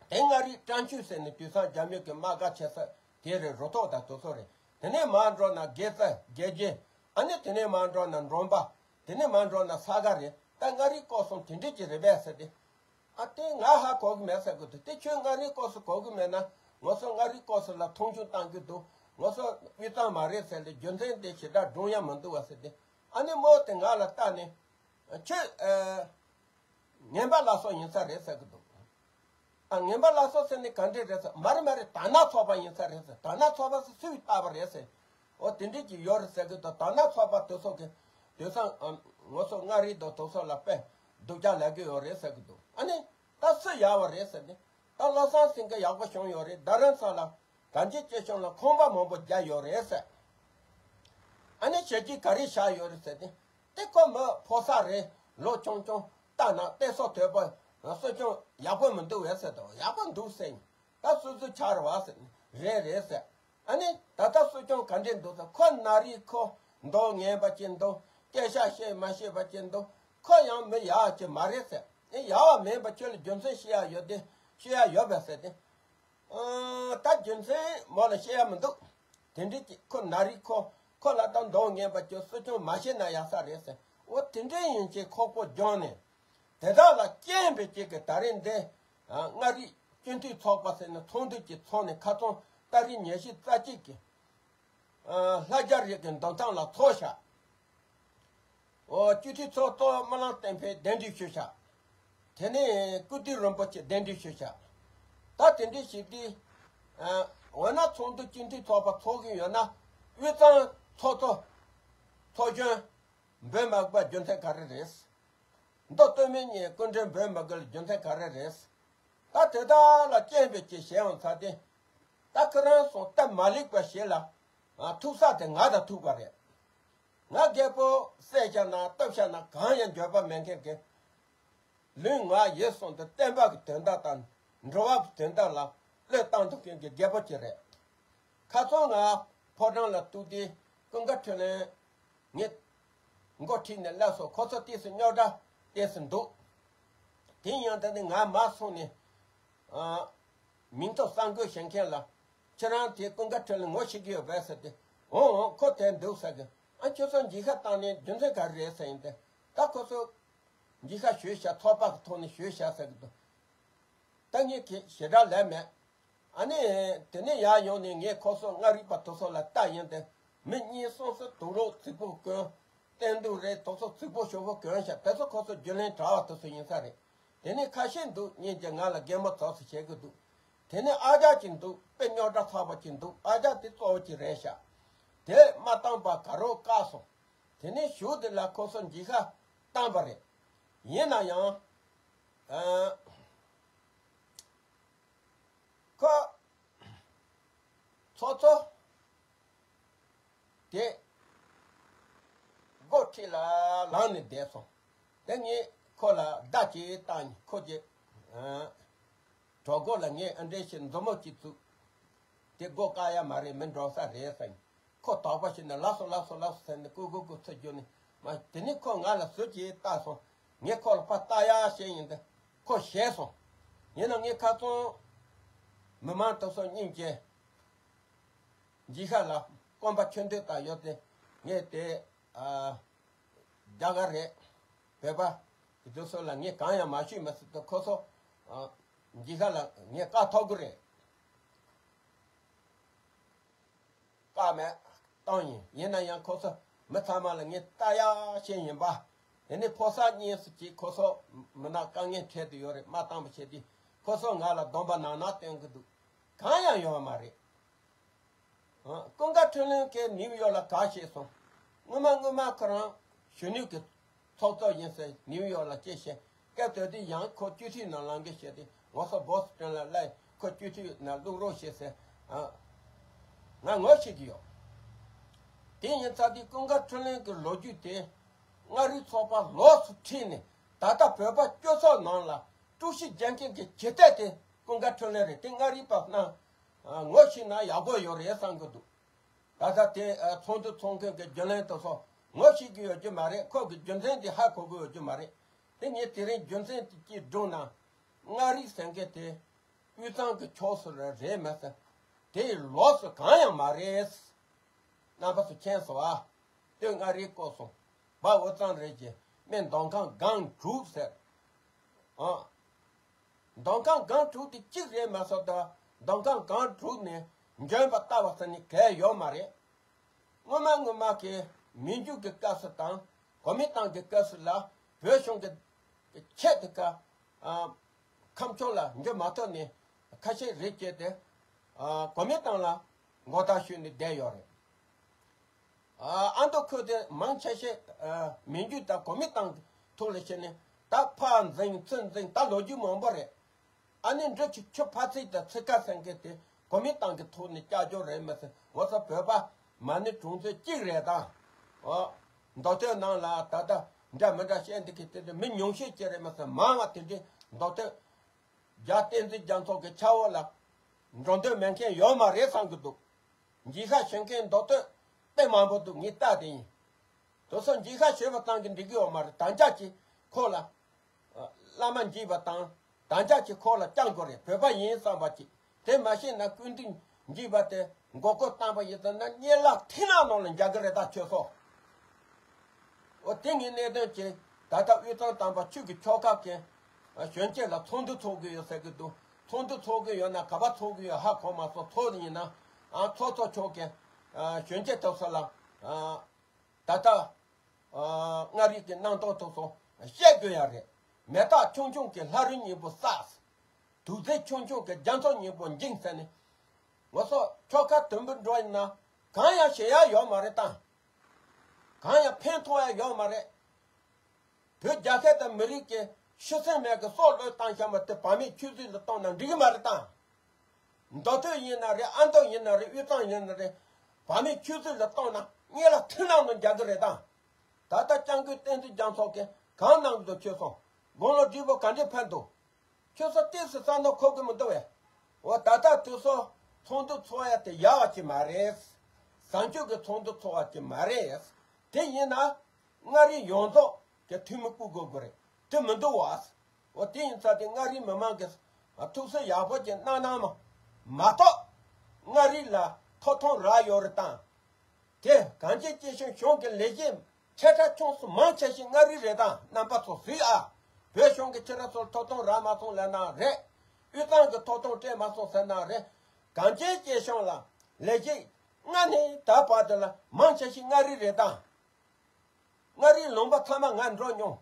དེ་མངའ་རིས་བཀྲ་ཆོས་ཟེར་ནས་དུས་སང་རྒྱ་མི་གི་དམག་སྒར་ཆེ་ས་དེ་རེད། རུ་ཐོག་དང་དེ་ཚོ་རེད། དེ་ནས་མར་འགྲོ་ན་དགེ་རྩ་དགེ་རྒྱས། ཨ་ནི་དེ་ནས་མར་འགྲོ་ན་མགྲོན་པ། དེ་ནས་མར་འགྲོ་ན་ས་དགའ་རེད། ད་མངའ་རིས་སྐོར་སོང་དེ་འདྲས་ཀྱི་རེད་པས་ཟེར་ཏེ། ཨ་དེ་ང་ཧ་གོ་གི་མེད་ཟེར་གི་འདུག་དེ་ཁྱོད་མངའ་རིས་སྐོར་སོང་གོ་གི་མེད་ན་ང་ཚོ་མངའ་རིས་སྐོར་སོང་ལ་མཐོང་ཆུང་བཏང་གི་འདུག་ང་ཚོ་དབུས་གཙང་མ་རེད་ཟེར་ཏེ་རྒྱུ་མཚན་དེ་ཞེ་དྲག་སྒྲུང་ཡ་མི་འདུག་བ་ཟེར་ཏེ། ཨ་ནི་མོ་དེ་ང་ལ་བལྟ་ནས། ཁྱོད་ཨ། ངན་པ་ལ་སོགས་ཡིན་ས་རེད་ཟེར་གི་འདུག་ཨ། ངན་པ་ལ་སོགས་ཟེར་ནི་ག་འདྲས་རེད་ཟེར། མ་རེད་མ་རེད། དར་ནག་ཚོགས་པ་ཡིན་ས་རེད་ཟེར། དར་ནག་ཚོགས་པ་སུས་བཏགས་པ་རེད་ཟེར། འོ་དེ་འདྲས་ཀྱི་ཡོད་རེད་ཟེར་གི་འདུག་དར་ནག་ཚོགས་པ་དེ་ཚོ་གི་དེང་སང་ཨ། ང་ཚོ་མངའ་རིས་དང་དེ་ཚོ་ལ་དཔེ་སྡུག་ཅག་ལབ་གི་ཡོད་རེད་ཟེར་གི་འདུག་ཨ་ནི་ད་སུ་ཡག་པ་རེད་ཟེར་ནི། ད་བློ་བཟང་སེང་གེ་ཡག་པོ་བྱུང་ཡོད་རེད། རྡ་རམ་ས་ལ་གངས་ཅན་སྐྱིད་གཤོངས་ལ་ཁང་པ་མང་པོ་བརྒྱབ་ཡོད་རེད་ཟེར། ཨ་ནི་བྱས་རྗེས་ག་རེ་བཞག་ཡོད་རེད་ཟེར་ཏེ། དེ་ཁོ་མི་ཕོ་གསར་རེད། ལོ་ཆུང་ཆུང་ལྟ་ན་བསྟན་སྲོག་དོད་པོ། སྲིད་སྐྱོང་ཡག་པོ་མི་འདུག་བས་ཟེར་དང་། ཡག་པོ་འདུག་ཟེར། ད་སོ་སོ་ཆགས་རེད་བ་ཟེར། རེད་རེད་ཟེར། ཨ་ནི་ད་ལྟ་སྲིད་སྐྱོང་ག་འདྲས་འདུག་ཟེར། ཁོ་ན་རེད། ཁོ་མདོག་ངན་པ་ཅིག་འདུག་སྐད་ཆ་བཤད་མ་ཤེས་པ་ཅིག་འདུག་ཁོ་ཡང་མི་ཡག་ཅིག་མ་རེད་ཟེར། ཨེ་ཡག་པ་མིན་པ་ཁྱོད་ལ་རྒྱུ་མཚན་བཤད་ཡ་ཡོད་དེ། བཤད་ཡ་ཡོད་པས་ཟེར་ཏེ། ཨ། ད་རྒྱུ་མཚན་མོ་ལ་བཤད་ཡ་མི་འདུག་དེ་འདྲས་ཀྱི་ཁོ་ན་རེད། ཁོ་ཁོ་ལ་ད་མདོག་ངན་པ་ཅིག་སྲིད་སྐྱོང་མ་བྱས་ན་ཡག་ས་རེད་ཟེར། འོ་དེ་འདྲས་ཡིན་ཅེས་ཁོག་པོ་སྦྱོང་ནས། དེ་དག་ལ་རྐྱེན་པས་ཅིག་གི་ད་རེས་འདི་ཨ། མངའ་རིས་སྤྱི་འཐུས་ཚོགས་པ་ཟེར་ནས་ཚོགས་འདུ་ཅིག་ཚོགས་ནས་ཁ་སང་ཏ་རིག་ཉི་ཤུ་རྩ་གཅིག་གི་ཨ། ལྷ་རྒྱ་རི་གི་འདུ་ཁང་ལ་ཚོགས་བཞག་འོ་སྤྱི་འཐུས་ཚོགས་གཙོ་སྨོན་ལམ་བསྟན་འཕེལ་གདན་འདྲེན་ཞུས་བཞག་དེ་ནས་ཀིརྟི་རིན་པོ་ཆེ་གདན་འདྲེན་ཞུས་བཞག་ད་དེ་འདྲས་བྱས་ཏེ། ཨ། འོ་ན་ཚོགས་འདུ་སྤྱི་འཐུས་ཚོགས་པ་ཚོགས་ཀྱི་ཡོད་ན། དབུས་གཙང་ཚོགས་གཙོ་ཚོགས་གཞོན་འབོད་མ་དགོས་པ་རྒྱུ་མཚན་ག་རེ་རེད། མདོ་སྟོད་སྨད་གཉིས་སྐུ་མགྲོན་འབོད་མ་དགོས་ལ་རྒྱུ་མཚན་ག་རེ་རེད། ད་དེ་དག་ལ་རྐྱེན་པས་ཅིག་བྱས་ཡོང་ཚར་ཏེ། ད་ཁོ་རང་ཚོ་སྟབས་མ་ལེགས་པ་ཞིག་ལ་ཨ། ཐུག་ས་དེ་ང་དང་ཐུག་པ་རེད། ང་རྒད་པོ་བསད་བཞག་ན་བཏབ་བཞག་ན་གང་ཡང་འགྱོད་པ་མེད་མཁན་གྱི། ལུས་ངག་ཡིད་གསུམ་དུ་བསྟན་པ་གི་དོན་དག་དང་འགྲོ་བ་གི་དོན་དག་ལ་བློས་བཏང་ཐུབ་མཁན་གྱི་རྒད་པོ་ཅིག་རེད། ཁ་སང་ང་ཕོ་བྲང་ལ་གཏུགས་ཏེ་ཀུན་དགའ་འཕྲིན་ལས་ངས་མགོ་ཁྲིད་ནས་སླེབས་སོང་། ཁོ་ཚོ་ཏོག་ཙམ་རྙོག་དྲ་ཏོག་ཙམ་འདུག་དེ་ཡང་ད་ནི་ང་མར་སོང་ནས་ཨ། མིང་ཐོ་གསར་འགོད་བྱེད་མཁན་ལ། ཁྱེད་རང་དེ་ཀུན་དགའ་འཕྲིན་ལས་ངོ་ཤེས་ཀྱི་ཡོད་པས་ཟེར་ཏེ། འོང་འོང་། ཁོ་དེར་འདུག་ཟེར་གི། ཨ། ཁྱོད་ཚོ་འགྱིག་ཁ་བཏང་ནས་རྒྱུ་མཚན་ག་རེ་རེད་ཟེར་ཡིན་ཏེ། ད་ཁོ་ཚོ་འགྱིག་ཁ་ཞུས་བཞག་ཚོགས་པ་གི་ཐོག་ནས་ཞུས་བཞག་ཟེར་གི་འདུག་ད་ངས་ཁྱེད་ཞེ་དྲག་ལབ་མེད། ཨ་ནི་དེ་ནས་ཡར་ཡོང་ནས་ངས་ཁོ་ཚོ་མངའ་རིས་པ་དེ་ཚོ་ལ་ལྟ་ཡིན་ཏེ། མི་གཉིས་གསུམ་ཚོ་དུག་ལོག་རྫིག་པོ་གོན། བསྟན་འདུག་རེད། དེ་ཚོ་རྫིག་པོ་ཞོག་པོ་གོན་བཞག་དེ་ཚོ་ཁོ་ཚོ་རྒྱུན་ལས་གྲྭ་བ་དེ་ཚོ་ཡིན་ས་རེད། དེ་ནས་ཁ་ཤས་འདུག་ཉིན་གྱི་ང་ལ་གད་མོ་ཙོག་ཙོག་བྱེད་གི་འདུག་དེ་ནས་ཨ་ཅག་ཅིག་འདུག་དཔེ་རྙོག་དྲ་ཚ་བ་ཅིག་འདུག་ཨ་ཅག་དེ་གཙོ་བོ་ཅིག་རེད་ཤག་དེ་མ་བཏང་པ་ག་རོ་བཀག་སོང་། དེ་ནས་གཞུག་དེ་ལ་ཁོ་ཚོ་འགྱིག་ཁ་བཏང་པ་རེད། ཡིན་ན་ཡང་། ཨ། ཁོ། ཚོགས་གཙོ། དེ། སྒོ་ཁྲིད་ལ་ལངས་ནས་བསྡད་སོང་། དེ་ངས་ཁོ་ལ་བརྡ་ཅིག་བཏང་ནས་ཁོ་གྱི། ཨ། གྲོད་ཁོག་ལ་ངས་ཨ་འདྲས་ཞིག་མཛུབ་མོ་གཅིག་བཙུགས། དེ་སྒོ་བཀག་ཡ་མ་རེད། མི་འགྲོ་ས་རེད་ཟེར་ནས། ཁོ་དོགས་པ་ཞིག་ནས་ལགས་སོ་ལགས་སོ་ལགས་སོ་ཟེར་ནས་ཀུ་ཀུ་ཀུ་ཚུར་རྒྱུགས་ནས་མ། དེ་ནས་ཁོ་ང་ལ་ཟུར་གྱིས་བལྟས་སོང་། ངས་ཁོ་ལ་ཕར་བལྟ་ཡ་བྱས་ཡིན་ཏེ། ཁོ་ཞེད་སོང་། ཡིན་ན་ངས་ཁ་སང་མི་མང་དེ་ཚོ་སྙིང་རྗེ། འཇིགས་ཤ་ལ་སྐོམ་པ་ཆུ་འདོད་ལྟར་ཡོད་དེ། ངས་དེ་ཨ་རྒྱ་གར་རེད། བོད་པ་དེ་ཚོ་ལ་ངས་གང་ཡང་མ་ཞུས་མ་ཟེར་དུས་ཁོ་ཚོ་ཨ་འཇིགས་ཤ་ལ་ངས་བཀའ་ཐོག་གི་རེད། བཀའ་མེད་བཏང་ཡིན། ཡིན་ན་ཡང་ཁོ་ཚོ་མི་ཚང་མ་ལ་ངས་ལྟ་ཡག་བྱས་ཡིན་པ། དེ་ནས་ཕོ་གསར་གཉིས་སུ་གཅིག་ཁོ་ཚོ་མི་ནག་དཀའ་ངལ་འཕྲད་དུ་ཡོད་རེད། མ་བཏང་པ་བྱས་དུས་ཁོ་ཚོ་ང་ལ་སྡོམ་པ་ནང་ན་སྟོན་གི་འདུག་གང་ཡང་ཡོད་མ་རེད། ཨ། ཀུན་དགའ་འཕྲིན་ལས་ཀྱིས་ནིའུ་ཡོག་ལ་ག་བྱས་སོང་། སྔོན་མ་སྔོན་མ་ཁོ་རང་གཞོན་ནུ་གི་ཚོགས་གཙོ་ཡིན་ཟེར་ནིའུ་ཡོག་ལ་སྐྱེས་ཤེ། སྐབས་དེ་དུས་ཡང་ཁོ་སྤྱི་འཐུས་ནང་ལངས་གི་ཤེ་དེ་ངོ་སོ་བོ་སི་ཊོན་ལ་སླེབས། ཁོ་སྤྱི་འཐུས་ནང་བླུག་རོགས་བྱེད་ཟེར། ཨ། ང་ངོ་ཤེས་ཀྱི་ཡོད། དེ་ཡིན་ཙང་དེ་ཀུན་དགའ་འཕྲིན་ལས་ཀྱི་ལོ་རྒྱུས་དེ་མངའ་རིས་ཚོགས་པ་ལོགས་སུ་ཁྲིད་ནས་ད་ལྟ་བོད་པ་སྤྱི་ཚོགས་ནང་ལ་དཀྲུག་ཤིང་རྒྱག་མཁན་གྱི་ཇི་ལྟར་དེ་ཀུན་དགའ་འཕྲིན་ལས་རེད། དེ་མངའ་རིས་པ་རྣམས་ངོ་ཤེས་ན་ཡག་པོ་ཡོད་རེད་བསམ་གྱི་འདུག་ད་ལྟ་དེ་ཚོགས་འདུ་ཚོགས་མཁན་གྱི་རྒྱུན་ལས་དེ་ཚོ་ངོ་ཤེས་ཀྱི་ཡོད་རྒྱུ་མ་རེད། ཁོ་གི་རྒྱུ་མཚན་དེ་ཧ་གོ་གི་ཡོད་རྒྱུ་མ་རེད། དེ་ངས་དེ་རིང་རྒྱུ་མཚན་དེ་གཅིག་བསྒྲུངས་ན། མངའ་རིས་ཟེར་མཁན་དེ་དབུས་གཙང་གི་ཕྱོགས་སུ་རེད་མ་ཟད། དེ་ཡི་ལོགས་སུ་གང་ཡང་མ་རེད། རྣམ་པ་ཚོ་མཁྱེན་སོང་ཨ། སྟོད་མངའ་རིས་བསྐོར་སོང་། བར་དབུས་གཙང་རེད་ཀྱི་སྨད་མདོ་ཁམས་སྒང་དྲུག་ཟེར། ཨ། མདོ་ཁམས་སྒང་དྲུག་དེ་གཅིག་རེད་མ་གཏོགས། ད་མདོ་ཁམས་སྒང་དྲུག་ནས་འཇོན་པ་ལྟ་བ་ཟེར་ནི་གལ་ཡོད་མ་རེད། སྔོན་མ་སྔོན་མ་གི་མི་འཇུག་གི་སྐབས་སུ་དང་གོ་མིན་ཏང་གི་སྐབས་སུ་ལ་བོད་གཞུང་གི་ཆེད་དུ་ཀ་ཨ་ཁམས་ཕྱོགས་ལ་འཇུ་མ་ཐུབ་ནས་ཁ་ཤས་རེད་བྱས་ཏེ། ཨ་གོ་མིན་ཏང་ལ་མགོ་བཏགས་ཞུས་ནས་བསྡད་ཡོད་རེད། ཨ་མདོ་ཁུལ་དེ་མང་ཆེ་ཤས་ཨ་མི་འཇུག་དང་གོ་མིན་ཏང་གི་ཐོག་ལ་བྱས་ནས་ད་ཕར་འཛིང་ཚུར་འཛིང་ད་ལོ་རྒྱུས་མང་པོ་རེད། ཨ་ནི་འབྲི་ཆུ་ཆུ་ཕ་ཚིག་དང་ཚིག་ཁ་སེང་གེ་དེ་གོ་མིན་ཏང་གི་ཐོག་ནས་བསྐྱར་སྦྱོར་རེད་མ་ཟེར། ངོ་ཚ་བོད་པ་མ་ཎི་གྲོང་ཚོ་གཅིག་རེད་དང་། ཨོ། མདོ་སྟོད་ནང་ལ་ད་ལྟ་འདྲ་མི་འདྲ་བཤད་འདི་གི་དེ་འདྲ་མི་ཉུང་ཤས་ཅིག་རེད་མ་ཟེར། མང་བ་དེ་འདྲའི་མདོ་སྟོད་རྒྱལ་བསྟན་འཛིན་རྒྱ་མཚོ་གི་ཆ་འོག་ལ་འགྲོ་འདོད་མེད་མཁན་ཡོད་མ་རེད་བསམ་གི་འདུག་འཇིགས་ཤ་ཞུ་མཁན་མདོ་སྟོད་དཔེ་མང་པོ་འདུག་ངས་ལྟ་དེ་ཡིན། དེ་ཚོ་འཇིགས་ཤ་ཞུས་པ་ཙམ་གྱིས་འགྲིག་གི་ཡོད་མ་རེད། དམ་བཅའ་གྱིས་ཁོ་ལ། བླ་མ་འཇིགས་པ་དང་དམ་བཅའ་གྱིས་ཁོ་ལ་བཅང་དགོས་རེད། བོད་པ་ཡིན་བསམ་པ་གྱིས། དེ་མ་ཤེས་ན་སྐུ་མདུན་འཇིགས་པ་དེ་མགོ་སྐོར་བཏང་པ་ཡིན་ཙང་ན་གཉིད་ལམ་མཐིང་ནག་ནང་ལ་འཇག་གི་རེད་ད་ཁྱོད་ཚོ། འོ་དེ་ངའི་གནད་དོན་གྱིས་ད་ལྟ་དབུས་གཙང་དམ་པ་ཆོས་ཀྱི་ཆོལ་ཁ་གི་གཞོན་སྐྱེས་ལ་ཚོགས་འདུ་ཚོགས་གི་ཡོད་ཟེར་གི་འདུག་ཚོགས་འདུ་ཚོགས་གི་ཡོད་ན་ག་པར་ཚོགས་གི་ཡོད་ཧ་གོ་མ་སོང་། ཚོགས་ཡིན་ན་ཨ་ཚོགས་གཙོ་མཆོག་གིས་གཞོན་སྐྱེས་དེ་ཚོ་ལ་ད་ལྟ་མངའ་རིས་ཀྱི་གནང་སྟངས་དེ་ཚོ་བཤད་དགོས་ཡ་རེད། མེ་སྟག་ཆུང་ཆུང་གི་ལྷ་རུ་སྙིང་པོ་བསགས། དུག་རྫས་ཆུང་ཆུང་གི་རྒྱ་མཚོ་སྙིང་པོ་འགྱིང་ཟེར་ནས། ང་ཚོ་ཆོལ་ཁ་དུམ་བུ་འགྲོ་ཡིན་ན་གང་ཡང་བྱེད་ཡ་ཡོད་མ་རེད་དང་། གང་ཡང་ཕན་ཐོགས་ཡ་ཡོད་མ་རེད། བོད་རྒྱལ་ཁབ་དང་མི་རིགས་ཀྱི་ཤི་གསོན་མེད་ཀྱི་སྲོག་བློས་བཏང་བཞག་པ་དེ་བག་མེད་ཆུད་ཟོས་ལ་གཏོང་ན་འགྲིག་གི་མ་རེད་དང་། མདོ་སྟོད་ཡིན་ན་རེད། ཨ་མདོ་ཡིན་ན་རེད། དབུས་གཙང་ཡིན་ན་རེད། བག་མེད་ཆུད་ཟོས་ལ་གཏོང་ན་གཉིད་ལམ་མཐིང་ནག་ནང་འཇག་གི་རེད་དང་། ད་ལྟ་སྐྱབས་མགོན་བསྟན་འཛིན་རྒྱ་མཚོ་གིས་གང་གནང་གི་འདུག་ཁྱོད་ཚོ་དགུང་ལོ་བགྲེས་པོ་ག་འདྲས་ཕན་འདུག་ཁྱོད་ཚོ་ཏོག་ཙམ་བསམ་བློ་འཁོར་གི་མི་འདུག་བས། འོ་ད་ལྟ་དུས་ཚོད་ཚོགས་འདུ་ཚོགས་ཡ་དེ་ཡག་པ་ཅིག་མ་རེད། བཟང་སྤྱོད་ཀྱི་ཚོགས་འདུ་ཚོགས་པ་ཅིག་མ་རེད། དེ་ཡིན་ན་མངའ་རིས་ཡོངས་རྫོགས་ཀྱི་འཐུས་མི་བསྐོ་དགོས་དགོས་རེད། དེ་མི་འདུག་བ། འོ་དེ་ཡིན་ཙང་དེ་མངའ་རིས་མི་མང་གི་ཐུགས་སེམས་ཡག་པོ་ཅིག་གནང་གནང་མ་མ་གཏོགས། མངའ་རིས་ལ་ཐོབ་ཐང་རག་ཡོད་རེད་དང་། དེ་གངས་ཅན་སྐྱིད་གཤོངས་གཞུང་གི་ལས་བྱེད་ཆེ་ཕྲ་ཆུང་གསུམ་མང་ཆེ་ཤོས་མངའ་རིས་རེད་དང་། རྣམ་པ་ཚོ་གཟིགས་ཨ། བོད་གཞུང་གི་ཁྱེད་རང་ཚོར་ཐོབ་ཐང་རག་མ་སོང་ལབ་ན་རེད། དབུས་གཙང་གི་ཐོབ་ཐང་སྤྲད་མ་སོང་ཟེར་ན་རེད། གངས་ཅན་སྐྱིད་གཤོངས་ལ་ལས་བྱེད་སྔ་ནས་ད་བར་དུ་ལ་མང་ཆེ་ཤོས་མངའ་རིས་རེད་དང་། མངའ་རིས་ལུང་པ་ཚང་མ་ང་འགྲོ་མྱོང་།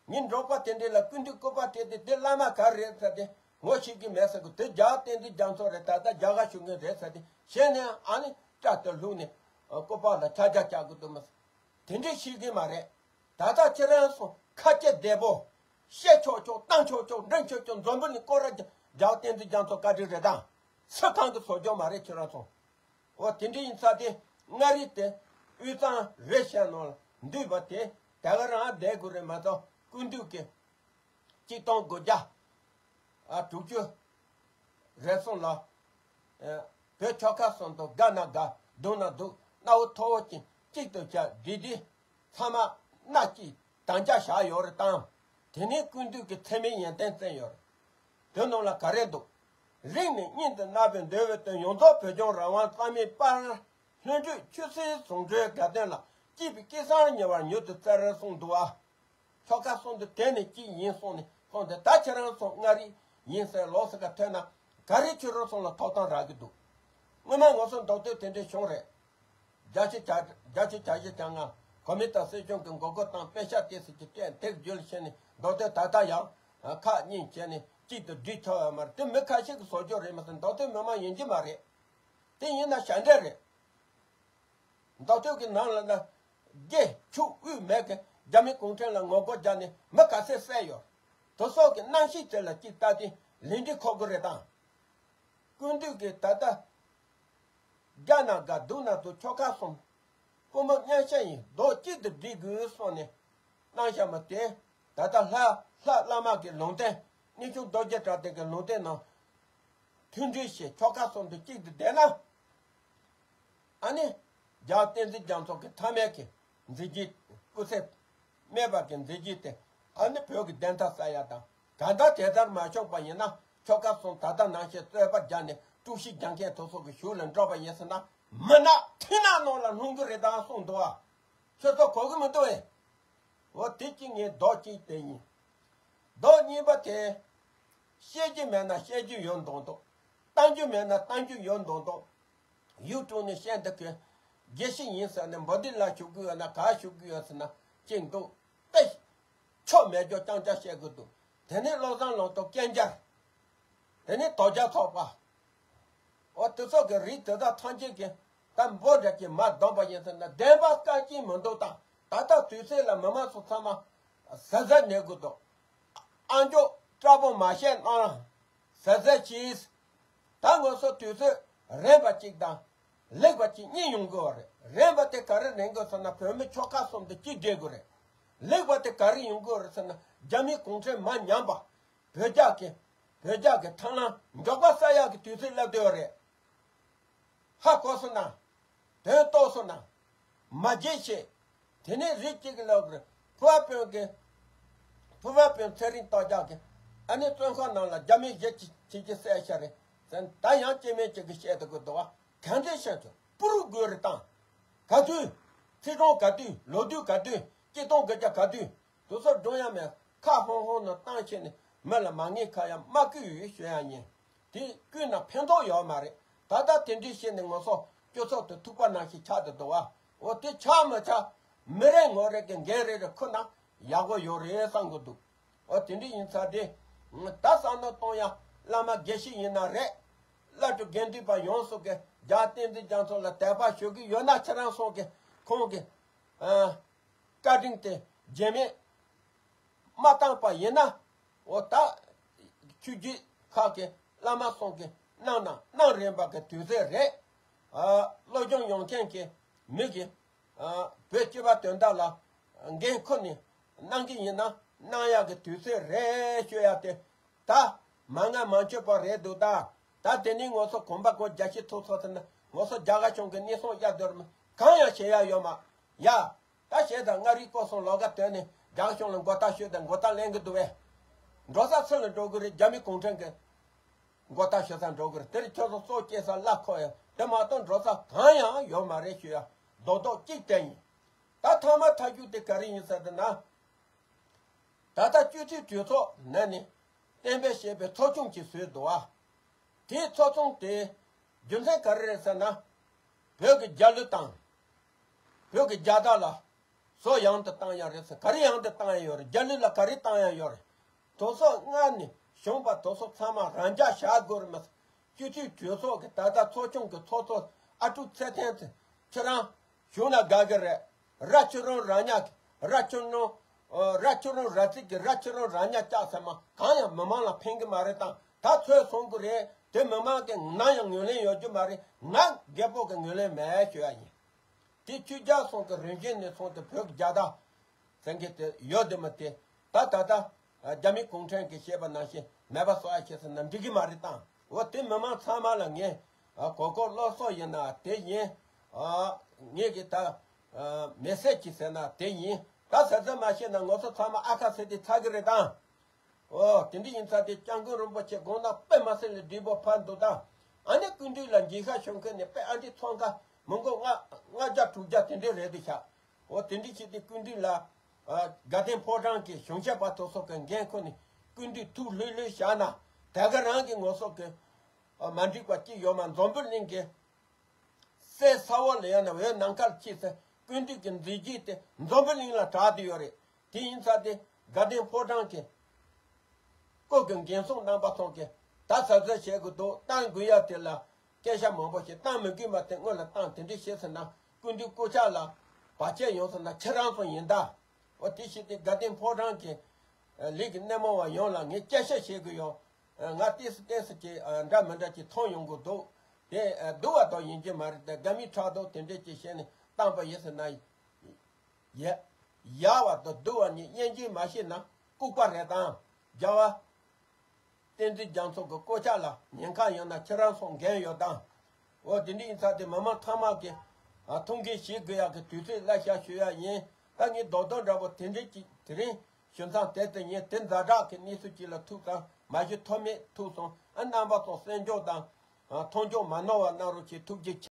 ངའི་འབྲོག་པ་དེ་འདྲས་ལ་སྐུ་མདུན་སྐུ་པར་སྤྲད་དེ་དེ་བླ་མ་ག་རེ་རེད་ཟེར་ཏེ་ངོ་ཤེས་ཀྱི་མེད་ཟེར་གི། དེ་རྒྱལ་བ་བསྟན་འཛིན་རྒྱ་མཚོ་རེད། ད་ལྟ་རྒྱ་གར་བཞུགས་མཁན་རེད་ཟེར་ཏེ་བཤད་ནས་ཨ་ནི་སྐྲ་དེ་བླུགས་ནས་སྐུ་པར་ལ་ཆ་རྒྱ་རྒྱག་གི་འདུག་མ་ཟེར། དེ་འདྲས་ཤེས་ཀྱི་མ་རེད། ད་ལྟ་ཁྱེད་རང་ཚོ་ཁ་སྐད་བདེ་པོ་བཤད་ཆོག་ཆོག་བཏང་ཆོག་ཆོག་འདྲེན་ཆོག་ཆོག་འཛོམས་པོ་ནི་སྐོར་ར་རྒྱལ་བ་བསྟན་འཛིན་རྒྱ་མཚོ་བཀའ་དྲིན་རེད་དང་། སུ་གང་གི་བཟོ་རྒྱུ་མ་རེད་ཁྱེད་རང་ཚོ། འོ་དེ་འདྲ་ཡིན་ཙང་དེ་མངའ་རིས་དེ་དབུས་གཙང་རེད་བཤད་ནོར་འདུས་པ་དེ་དེ་ག་རང་བསྡད་དགོས་རེད་མ་གཏོགས། སྐུ་མདུན་གྱི་གཅིག་སྟོང་དགུ་བརྒྱ་ཨ་དྲུག་ཅུ་རེ་གསུམ་ལ་ཨ་བོད་ཆོལ་ཁ་གསུམ་དུ་དགའ་ན་དགའ་སྡུག་ན་སྡུག་གནའ་བོ་མཐོ་བོ་ཅན་གཅིག་ཏུ་བྱ་བྲིས་ཏེ་ཚང་མ་སྣ་གཅིག་དམ་བཅའ་བཞག་ཡོད་རེད་དང་། དེ་ནས་ཀུན་འདུས་ཀྱི་ཚད་མའི་ཡོན་ཏན་བསྟན་ཡོད་རེད། དེ་ནང་ལ་ག་རེ་འདུག་རིང་ནས་སྙིང་དུ་བརྣག་པའི་འདོད་པའི་དོན་ཡོངས་རྫོགས་བོད་ལྗོངས་རང་དབང་གཙང་མའི་དཔལ་ལྷུན་གྲུབ་ཆོས་སྲིད་ཟུང་འབྲེལ་དགའ་སྟོན་ལ་སྐྱིད་པའི་སྐལ་བཟང་ཉེ་བར་མྱུར་དུ་བསྩལ་གསུངས་འདུག་ཨ། ཆོལ་ཁ་གསུམ་དུ་དེ་ནས་གཅིག་ཡིན་གསུངས་ནས་གསུངས་ཏེ། ད་ཁྱེད་རང་ཚོ་མངའ་རིས་ཡིན་ཟེར་ལོག་ཟེར་ག་ཐོས་ན། ག་རེ་ཁྱོད་རང་ཚོ་ལ་ཐོབ་ཐང་རག་གི་འདུག་སྔོན་མ་ང་ཚོ་མདོ་སྟོད་དེ་འདྲའི་བྱུང་རེད། བརྒྱ་ཆ་བརྒྱ་བརྒྱ་ཆ་བརྒྱད་ཅུ་གྱ་ལྔ་གོ་མིན་ཏང་སྲིད་གཞུང་གི་མགོ་སྐོར་དང་པེ་ཤག་ཏོག་ཙམ་གྱི་སྤྲད་དེ་རྒྱུ་ལ་བྱས་ནས་མདོ་སྟོད་ད་ལྟ་ཡང་ཁག་གཉིས་བྱས་ནས་གཅིག་ཏུ་སྒྲིལ་ཐུབ་ཡོད་མ་རེད། དེ་མི་ཁ་ཤས་ཀྱིས་བཟོ་རྒྱུ་རེད་མ་ཟད་མདོ་སྟོད་མི་མང་ཡིན་གྱི་མ་རེད། དེ་ཡིན་ན་ཞབས་འདྲེན་རེད། མདོ་སྟོད་ཀྱི་ནང་ལ་ན་རྒྱལ་ཕྱུག་དབུས་མེད་ཀྱི་རྒྱ་མི་གུང་ཁྲན་ལ་ངོ་རྒོལ་བརྒྱབ་ནས་མི་ག་ཚད་བསད་ཡོད། དེ་སོགས་ཀྱི་རྣམ་ཤེས་དེ་ལ་གཅིག་ལྟ་སྟེ་ལན་འདི་འཁོར་དགོས་རེད་དང་། ཀུན་འདུས་ཀྱིས་ད་ལྟ་རྒྱ་ན་དགའ་སྡུག་ན་སྡུག་ཆོལ་ཁ་གསུམ་སྤུ་མོ་མཉམ་གཤིབ་ཡིན་མདོག་གཅིག་ཏུ་སྒྲིལ་དགོས་གསུངས་ནས་གནང་བཞག་མ་དེ། ད་ལྟ་ལྷ་ལྷ་བླ་མ་གི་ལུང་བསྟན་གནས་ཆུང་རྡོ་རྗེ་གྲགས་ལྡན་གྱི་ལུང་བསྟན་ནང་མཐུན་སྒྲིལ་བྱེད་ཆོལ་ཁ་གསུམ་དུ་གཅིག་ཏུ་བསྡད་ན། ཨ་ནི། རྒྱལ་བ་བསྟན་འཛིན་རྒྱ་མཚོ་གི་མཐའ་མའི་གི་མཛད་རྗེས་སྐུ་ཚེ་སྨད་པ་གི་མཛད་རྗེས་དེ་ཨ་ནི་བོད་ཀྱི་བདེན་མཐའ་གསལ་ཡ་དང་གང་ལྟར་དེ་ལྟར་མ་བྱུང་པ་ཡིན་ན་ཆོལ་ཁ་གསུམ་ད་ལྟ་ནང་བཞིན་རྩོད་པ་བརྒྱབ་ནས་དཀྲུག་ཤིང་རྒྱག་མཁན་དེ་ཚོ་གི་གཞུག་ལ་འགྲོ་བ་ཡིན་ཟེར་ན་མི་ནག་ཐིག་ནག་ནང་ལ་ལྷུང་གི་རེད་དང་གསུངས་འདུག་ཨ། ཁྱོད་ཚོ་གོ་གི་མི་འདུག་ཨེ། འོ་དེ་གཅིག་ངས་མདོག་གཅིག་དེ་ཡིན། མདོག་གཉིས་པ་དེ། བཤད་རྒྱུ་མེད་ན་བཤད་རྒྱུ་ཡོད་མདོག་མདོག་བཏང་རྒྱུ་མེད་ན་བཏང་རྒྱུ་ཡོད་མདོག་མདོག་ཡུལ་གྲོང་ནས་བཤད་འདི་གི་དགེ་བཤེས་ཡིན་ཟེར་ནས་འབོ་འདི་ལ་ཞུགས་ཀྱི་ཡོད་ན་ག་ཞུགས་ཀྱི་ཡོད་ཟེར་ན་གཅིག་འདུག་ཏེ། ཆོ་མེད་རྒྱུ་རྐྱང་རྐྱང་བཤད་དགོས་འདུག་དེ་ནས་བློ་བཟང་ལོ་ཏོག་སྐྱེས་འཇར། དེ་ནས་དོལ་རྒྱལ་ཚོགས་པ། འོ་དེ་ཚོ་གི་རིགས་དེ་དག་ཐམས་ཅད་ཀྱིས་ད་འབོ་འདྲ་གྱིས་མ་བསྡོམས་པ་ཡིན་ཟེར་ན་བདེན་པ་བཀག་གིན་མི་འདུག་དང་ད་ལྟ་དུས་ཚོད་ལ་མི་མང་ཚོ་ཚང་མ་གཟབ་གཟབ་ནས་དགོས་འདུག་ཨ་མཆོག་སྐྲག་པོ་མ་བཤད་གནང་། གཟབ་གཟབ་གྱིས། ད་ང་ཚོ་དུས་ཚོད་རན་པ་གཅིག་དང་ལེགས་པ་གཅིག་གཉིས་ཡོང་གི་ཡོད་རེད། རན་པ་དེ་ག་རེ་རན་དགོས་ཟེར་ན་བོད་མི་ཆོལ་ཁ་གསུམ་དུ་གཅིག་སྒྲིལ་དགོས་རེད། ལེགས་པ་དེ་ག་རེ་ཡོང་གི་ཡོད་རེད་ཟེར་ན་རྒྱ་མིའི་གུང་ཁྲན་མ་ཉམས་པ། བོད་རྒྱ་གི་བོད་རྒྱ་གི་ཐར་ལམ་མགྱོགས་པ་གསལ་ཡག་གི་དུས་ཚོད་སླེབས་བསྡད་ཡོད་རེད། ཧ་གོ་སོང་ན། དོན་རྟོགས་སོང་ན། མ་བརྗེད་བྱེད། དེ་ནས་རིགས་གཅིག་གི་ལོག་གི་ཕུ་བ་དཔོན་གྱི། ཕུ་བ་དཔོན་ཚེ་རིང་རྟོགས་རྒྱལ་གྱི་ཨ་ནི་བཙོན་ཁང་ནང་ལ་རྒྱ་མི་གཞི་གཅིག་གཅིག་གི་བསད་ཤ་རེད་ཟེར་ད་ཡང་སྐྱེ་དམན་གཅིག་གི་བཤད་དུ་གི་འདུག་བ། གང་འདྲ་བཤད་ཚོད་པུ་རུ་དགོས་རེད་དང་། ག་དུས། ཚེས་གྲངས་ག་དུས་ལོ་དུས་ག་དུས་སྐྱེ་སྟོང་གི་རྒྱ་ག་དུས། དུ་ཚོད་སྒྲུང་ཡང་མེད་ཁ་ཧོང་ཧོང་ནང་བཏང་བྱས་ནས་མི་ལ་མ་ངེས་ཁ་ཡང་མ་བསྐུལ་ཡོད་ཞུ་ཡ་ཡིན། དེ་བསྐུལ་ན་ཕན་ཐོགས་ཡོད་མ་རེད། ད་ལྟ་དེ་འདྲའི་བཤད་ནས་ང་ཚོ་སྤྱི་ཚོགས་དུ་ཐུག་པ་ནང་བཞིན་ཆགས་བསྡད་འདུག་བ། འོ་དེ་ཆགས་མི་ཆགས་མི་རེ་ངོ་རེ་གི་འགན་རེ་རེ་ཁུར་ན་ཡག་པོ་ཡོད་རེད་བསམ་གི་འདུག་འོ་དེ་འདྲ་ཡིན་ཙང་དེ། ད་བསམ་བློ་གཏོང་ཡ་བླ་མ་དགེ་བཤེས་ཡིན་ན་རེད། བླ་སྤྲུལ་དགེ་འདུན་པ་ཡོངས་སུ་གི་རྒྱལ་བསྟན་འཛིན་རྒྱ་མཚོ་ལ་དད་པ་ཞུ་གི་ཡོད་ན་ཁྱེད་རང་ཚོ་གི་ཁོང་གི་ཨ་བཀའ་དྲིན་དེ་རྗེས་མེད་མ་བཏང་པ་ཡིན་ན། འོ་ད་ཆོས་བརྒྱུད་ཁག་གི་བླ་མ་ཚོ་གི་གནང་ན་གནང་རན་པ་གི་དུས་ཚོད་རེད། ཨ་སློབ་སྦྱོང་ཡོང་མཁན་གི་མི་གི་ཨ་བོད་སྤྱི་པ་དོན་དག་ལ་འགན་ཁུར་ནས་གནང་གི་ཡིན་ན་གནང་ཡག་གི་དུས་ཚོད་རེད་ཞུ་ཡ་དེ། ད་མ་ང་མ་འཆོལ་པ་རེད་འདུག་ད་ད་དེ་ནས་ང་ཚོ་གོམ་པ་སྒོ་རྒྱ་ཤི་ཐུག་ཚོ་ཟེར་ན་ང་ཚོ་རྒྱ་གར་གཞུང་གི་གནས་སྟངས་གཡར་འདོར་མི་གང་ཡང་བྱེད་ཡ་ཡོད་མ་ཡ། ད་བྱས་ཙང་མངའ་རིས་སྐོར་སོང་ལོགས་ཀ་དོན་ནས་རྒྱ་གཞུང་ལ་མགོ་ཐག་ཤོད་དང་མགོ་ཐག་ལེན་གི་འདུག་བས། འགྲོ་ས་ཚུར་ལ་འགྲོ་གི་རེད། རྒྱ་མི་གུང་ཁྲན་གི་མགོ་ཐག་ཤོད་ས་འགྲོ་གི་རེད། དེར་ཁྱོད་ཚོ་སྲོག་སྐྱེལ་ས་གླ་ཁོ་ཡ་དེ་མ་གཏོགས་འགྲོ་ས་གང་ཡང་ཡོད་མ་རེད་ཞུ་ཡ་རྡོག་རྡོག་གཅིག་བསྟན་ཡིན། ད་ཐ་མ་ཐག་གཅོད་དེ་ག་རེ་ཡིན་ཟེར་དེ་ན། ད་ལྟ་སྤྱི་འཐུས་གྲོས་ཚོགས་ནང་ནས་གཏན་འབེབས་བྱས་པའི་ཚོགས་ཆུང་ཅིག་བཟོས་འདུག་བ། དེའི་ཚོགས་ཆུང་དེ་རྒྱུ་མཚན་ག་རེ་རེད་ཟེར་ན། བོད་ཀྱི་རྒྱལ་གླུ་དང་། བོད་ཀྱི་རྒྱལ་དར་ལ་སོ་ཡང་དུ་བཏང་ཡ་རེད་ཟེར། ག་རེ་ཡང་དུ་བཏང་ཡ་ཡོད་རེད། རྒྱལ་གླུ་ལ་ག་རེ་བཏང་ཡ་ཡོད་རེད། དེ་ཚོ་སྔར་ནས་བྱུང་བ་དེ་ཚོ་ཚང་མ་རང་འཇགས་བཞག་དགོས་རེད་མ་ཟད། སྤྱི་འཐུས་གྲོས་ཚོགས་ཀྱི་ད་ལྟ་ཚོགས་ཆུང་གི་ཚོགས་གཙོ་ཨ་ཀྲུག་ཚེ་བརྟན་ཚེ་ཁྱེད་རང་བཞུགས་ན་དགའ་གི་རེད། ར་ཁྱོད་རང་ར་ཉག་གི་ར་ཁྱོད་རང་། ར་ཁྱོད་རང་ར་བརྩིགས་ཀྱི་ར་ཁྱོད་རང་ར་ཉག་ལྕགས་ཚད་མ་གང་ཡང་མི་མང་ལ་ཕན་གི་མ་རེད་དང་ད་ཚོད་སོང་གི་རེད། དེ་མི་མང་གི་ནམ་ཡང་ངོས་ལེན་ཡོད་རྒྱུ་མ་རེད། ང་རྒད་པོ་གི་ངོས་ལེན་མེད་ཞུ་ཡ་ཡིན། དེ་ཆོས་རྒྱལ་སོང་གི་རིམ་བཞིན་ནས་སོང་དེ་བོད་ཀྱི་རྒྱལ་དར་ཟེར་མཁན་དེ་ཡོད་དེ་མ་དེ་ད་ད་ལྟ་རྒྱ་མི་གུང་ཁྲན་གྱིས་བཤད་པ་ནང་བཞིན་མེད་པ་བཟོ་ཡ་བྱས་ཟེར་ན་འགྲིག་གི་མ་རེད་དང་། འོ་དེ་མི་མང་ཚང་མ་ལ་ངས་གོ་སྐབས་སློབ་གསོ་ཡིན་ན་དེ་ཡིན། ངས་ཀྱི་ད་མེ་སེ་ཇི་ཟེར་ན་དེ་ཡིན། ད་ཟེར་ཟེར་མ་བཤད་ན་ང་ཚོ་ཚང་མ་ཨ་ཁ་ཟེར་དེ་ཚ་གི་རེད་དང་། ཨོ་དེ་འདྲ་ཡིན་ཙང་དེ་སྐྱབས་མགོན་རིན་པོ་ཆེ་དགོངས་དག་དཔེ་མ་སྲིད་ལ་འདྲིས་པོ་ཕར་འདུག་དང་། ཨ་ནི་སྐུ་མདུན་ལ་འགྱིག་ཤ་ཤོང་མཁན་ནི་དཔེ་ཨ་འདྲ་ཚོང་ཁ་མི་མགོ་ལྔ་ལྔ་བརྒྱ་དྲུག་བརྒྱ་དེ་འདྲ་རེད་འདུག་ཤག་ཨོ་དེ་འདྲ་བྱས་ཏེ་སྐུ་མདུན་ལ། ཨ་དགའ་ལྡན་ཕོ་བྲང་གི་གཞུང་ཞབས་པ་དེ་ཚོ་གི་འགན་ཁུར་ནས་སྐུ་མདུན་ཐུགས་ལྷོད་ལྷོད་བཞག་ན་དེ་ག་རང་གི་ངོ་སོ་གི་ཨ་མ་འགྲིག་པ་ཅི་ཡོད་མ་འཛམ་བུ་གླིང་གི་སའི་ས་འོག་ལ་ཡང་ན་འོད་ནམ་མཁར་ཕྱིན་ཚེ་སྐུ་མདུན་གྱི་མཛད་རྗེས་དེ་འཛམ་བུ་གླིང་ལ་གྲགས་བསྡད་ཡོད་རེད། དེ་ཡིན་ཙང་དེ་དགའ་ལྡན་ཕོ་བྲང་གི་སྐོར་གྱི་འགན་སྲུང་རྣམ་པ་ཚོ་གིས་ད་གཟབ་གཟབ་བྱེད་དགོས་འདུག་བཏང་དགོས་ཡ་དེ་ལ་སྐད་ཆ་མང་པོ་ཞིག་བཏང་མི་དགོས་པ་དེ་སྔོན་ལ་བཏང་དེ་འདྲ་བྱས་ཟིན་ན་སྐུ་མདུན་སྐུ་ཕྱག་ལ་བར་ཆད་ཡོང་ཟིན་ན་ཁྱེད་རང་ཚོ་ཡིན་ད། འོ་དེ་བྱས་ཏེ་དགའ་ལྡན་ཕོ་བྲང་གི་ལས་ཀྱི་སྣེ་མོ་བ་ཡོངས་ལ་ངས་བསྐྱར་བཤད་བྱེད་དགོས་ཡོད། ང་ཏིས་ཏིས་ཀྱི་འདྲ་མི་འདྲ་ཅིག་མཐོང་ཡོང་གི་འདུག་དེ་སྡུག་བ་དང་ཡིན་གྱི་མ་རེད་དེ་དགའ་མི་ཕྲག་དོག་དེ་འདྲས་ཀྱི་བཤད་ནས་བཏང་པ་ཡིན་ཟེར་ན། ཡ། ཡ་བ་དང་སྡུག་བ་གཉིས་དབྱེ་འབྱེད་མ་ཤེས་ན་ལྐུགས་པ་རེད་དང་། རྒྱལ་བ་བསྟན་འཛིན་རྒྱ་མཚོ་གི་སྐུ་ཕྱག་ལ་ཉེན་ཁ་ཡོང་ན་ཁྱེད་རང་ཚོ་འགན་ཡོད་དང་། འོ་དེ་འདྲ་ཡིན་ཙང་དེ་མི་མང་ཚང་མ་གི་ཨ་ཐུགས་འགན་བཞེས་དགོས་ཡག་གི་དུས་ཚོད་སླད་ཤག་ཞུ་ཡ་ཡིན། ད་ངས་རྡོག་རྡོག་འདྲ་པོ་དེ་འདྲ་ཅིག་དེ་རིང་ཞུ་མཚམས་དེ་ལྟ་ཡིན། དེ་ཛ་དྲག་གི་གནས་ཚུལ་ཅིག་ལ་ཐུག་ཙང་མ་གཞི་ཐོགས་མེད་ཐུག་སོང་། ཨ་རྣམ་པ་ཚོ་གསན་རྒྱུ་དང་ཨ་མཐོང་རྒྱུ་མ་ནོར་བ་གནང་རོགས་བྱེད། ཐུགས་རྗེ་ཆེ།